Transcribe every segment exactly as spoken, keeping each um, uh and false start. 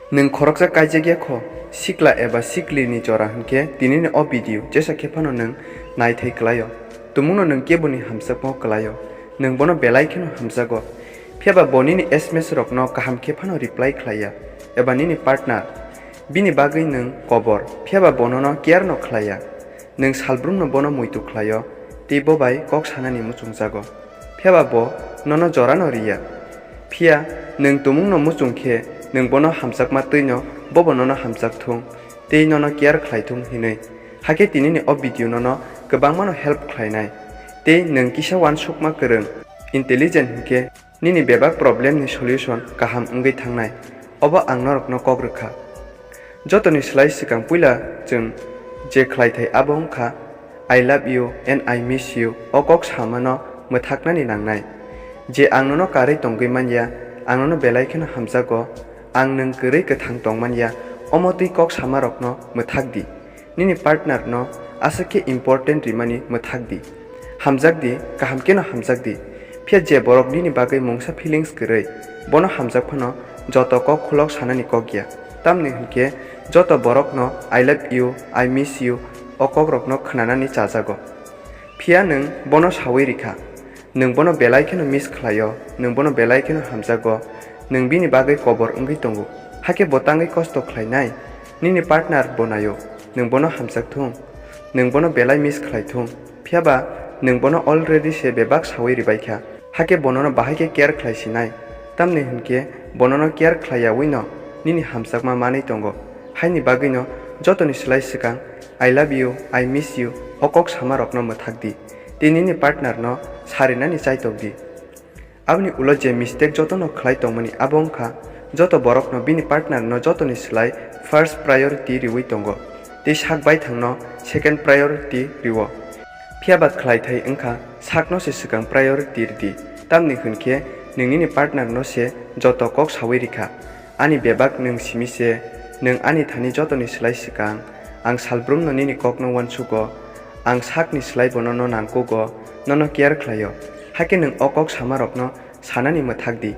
Nwng khoroksa kaijak ya kho, sikla eba sikli ni jora hwnkhe tinini o video jesa khe phano nwng naithai kwlaio. Tumungno nwng keboni hamjakmao kwlaio. Nwng bono belai kheno hamjago. Phiyaba bo nini S M S rokno kaham khe phano reply khlaiya. Eba nini partner, bini bagwi nwng kobor, phiyaba bo nono care no khlaiya. Nwng salbrumno bono muitu khlaio, tei bo bai kok sanani muchungjago. Phiyaba bo nono jorano riya. Phiya nwng tumungno muchung khe nwng bono hamjakma twino bobo nono hamjak thung tei nono care khlai thung hinwi. Hakhe tinini o video nono kwbangmano help khlainai. Tei nwng kisa uansukma kwrwng, intelligent hwnkhe nini bebak problem ni solution kaham wngwi thangnai. Obo ang norokno kok rwkha. Jotoni slai swkang puila chwng je khlaithai abo wngkha, "I love you and I miss you" o kok samano mwthaknani nangnai. Je ang nono karwi tongwi manya, ang nono belai kheno hamjago, ang nwng kwrwi kwthang tongmanya, omo twi kok samarokno mwthak di. Nini partner no aswk khe important rimani mwthak di. Hamjak di, kaham kheno hamjak di. Phiya je borok nini bagwi mungsa feelings kwrwi, bono hamjak phano joto kok khulok sanani kok ya. Tamni hwnkhe joto borokno "I love you, I miss you" o kokrokno khwnanani chajago. Phiya nwng bono saui rikha. Nwng bono belai kheno miss khlaio, nwng bono belai kheno hamjago, nwng bini bagwi kobor wngwi tongo. Hakhe bo tangwi kosto khlainai? Nini partner bo naio, nwng bono hamjak thung, nwng bono belai miss khlai thung. Phiyaba nwng bono already se bebak saui ribaikha. Hakhe bo nono bahai khe care khlai sinai? Tamni hwnkhe bo nono care khlai yaui no nini hamjakma manwi tongo. Haini bagwino jotoni slai swkang "I love you, I miss you" o kok samarokno mwthak di. Tei nini partner no sarinani chaitok di. Aboni ulo je mistake jotono khlai tongmani abo wngkha, joto borokno bini partner no jotoni slai first priority riui tongo, tei sak baithangno second priority rio. Phiyaba khlaithai wngkha sakno se swkang priority ridi, tamni hwnkhe nwng nini partner no se joto kok saui rikha. Ani bebak nwng simi se, nwng ani thani jotoni slai swkang. Ang salbrumno nini kokno uansugo, ang sakni slai bono no nangkugo, nono care khlaio. Hakhe nwng o kok samarokno sanani mwthak di.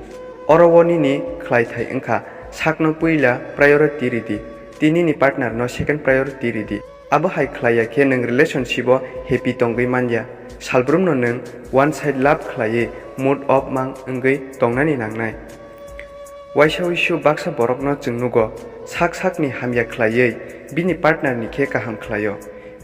Oro o nini khlaithai wngkha, sakno puila priority ridi, tei nini partner no second priority ridi. Abo hai khlai ya khe nwng relationship o happy tongwi man ya. Salbrumno nwng one side love khlaiwi mood off mang wngwi tongnani nangnai. Waisa uisu baksa borokno chwng nugo, sak sakni hamya khlaiwi bini partner ni khe kaham khlaio,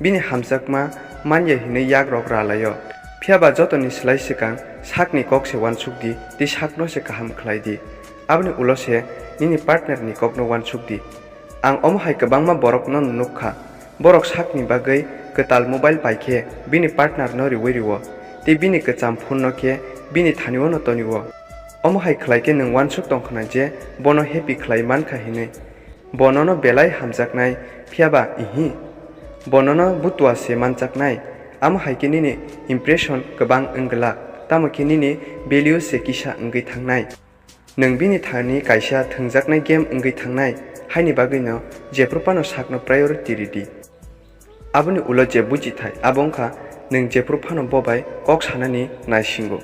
bini hamjakma man ya hinwi yakrok ra laio. Phiyaba jotoni slai swkang sakni kok se uansuk di, tei sakno se kaham khlai di. Aboni ulo se nini partner ni kokno uansuk di. Ang omo hai kwbangma borokno nuk kha, borok sakni bagwi kwtal mobile pai khe bini partner no riui rio, tei bini kwcham phone no khe bini thani o no toni o. Omo hai khlai khe nwng uansuk tong khna je bono happy khlai man kha hinwi. Bo nono belai hamjaknai, phiyaba ihi. Bo nono butua se manjaknai, amo hai khe nini impression kwbang wng glak, tamo khe nini value se kisa wngwi thangnai. Nwng bini thani kaisa thwngjaknai game wngwi thangnai, haini bagwino jephru phano sakno priority ridi. Aboni ulo je bujithai, abo wngkha nwng jephru phano bo bai kok sanani naisingo.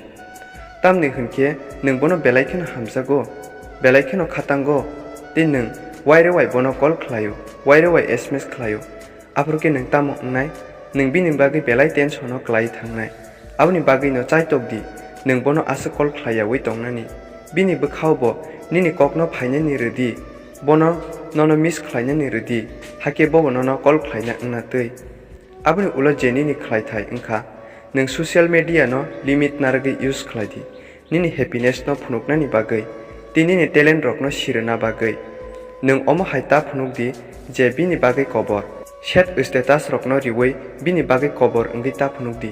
Tamni hwnkhe nwng bono belai kheno hamjago, belai kheno khatango, tei nwng waire wai bono call khlaio, waire wai S M S khlaio. Aphuru khe nwng tamo wngnai? Nwng bini bagwi belai tension-o klaiwi thangnai. Aboni bagwino chaitok di, nwng bono aswk call khlai yaui tongnani. Bini bwkhao bo nini kokno phainani rw di, bono nono miss khlainani rw di, hakhe bobo nono call khlaina wngna twi. Aboni ulo je nini khlaithai wngkha, nwng social media-no limit narwgwi use khlai di. Nini happiness no phunuknani bagwi tei nini talent rokno sirwna bagwi. Nwng omo hai ta phunuk di je bini bagwi kobor. Set status rokno riui bini bagwi kobor wngwi ta phunuk di.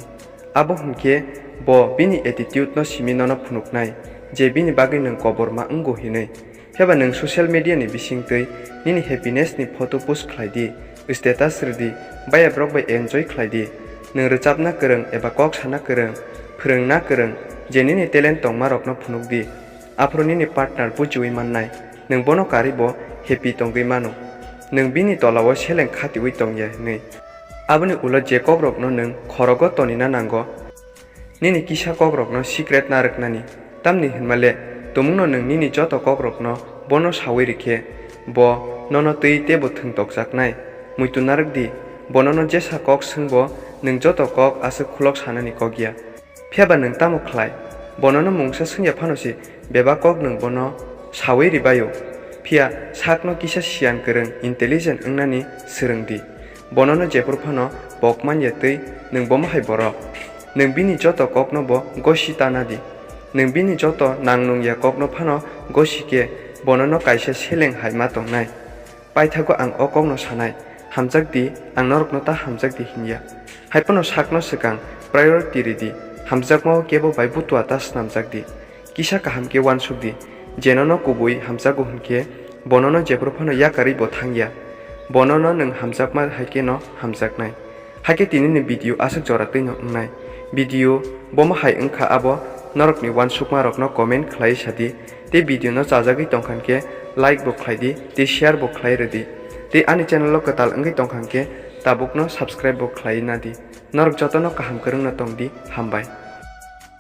Abo hwnkhe bo bini attitude no simi nono phunuknai je bini bagwi nwng kobor ma wngo hinwi. Phiya ba nwng social media ni bising twi nini happiness ni photo post khlai di, status rw di, baya borok bai enjoy khlai di. Nwng rwchapna kwrwng eba kok sana kwrwng, phwrwngna kwrwng, je nini talent tongma rokno phunuk di. Aphuru nini partner bujiui mannai, nwng bono karwi bo happy tongwi mano. Nwng bini tola o seleng khatiui tong ya hinwi. Aboni ulo je kok rokno nwng khorogo tonina nango, nini kisa kokrokno secret narwknani, tamni hwnma le tumungno nwng nini joto kokrokno bono saui rikhe, Bo nono twi teibo thwng tokjaknai. Muitu narwk di, bo nono jesa kok swngbo nwng joto kok aswk khulok sanani kok ya. Phiya ba nwng tamo khlai? Bo nono mungsa swngya phano se bebak kok nwng bono saui ri bai-o. Phiya sakno kisa siyan kwrwng, intelligent wngnani swrwng di. Bo nono jephru phano pok man ya twi nwng bomo hai borok. Nwng bini joto kokno bo gosi ta na di. Nwng bini joto nang nung ya kokno phano gosi khe bo nono kaisa seleng hai ma tongnai. Paithago ang o kokno sanai, hamjak di, ang norokno ta hamjak di hinya. Hai phano sakno swkang priority ri di, hamjakmao kebo bai butua ta snamjak di. Kisa kaham khe uansuk di, je nono kubui hamjago hwn khe bo nono jephru phano yakarwi bo thang ya. Bo nono nwng hamjakma hai khe no hamjaknai. Hai khe tinini video aswk jora twi no wngnai. Video bomo hai wngkha abo norokni uansukma rokno comment khlaiwi sa di. Tei video no chajagwi tongkha khe like bo khlai di, tei share bo khlai rw di. Tei ani channel o kwtal wngwi tongkha khe tabukno subscribe bo khlai na di. Norok jotono kaham kwrwngno tong di, hambai.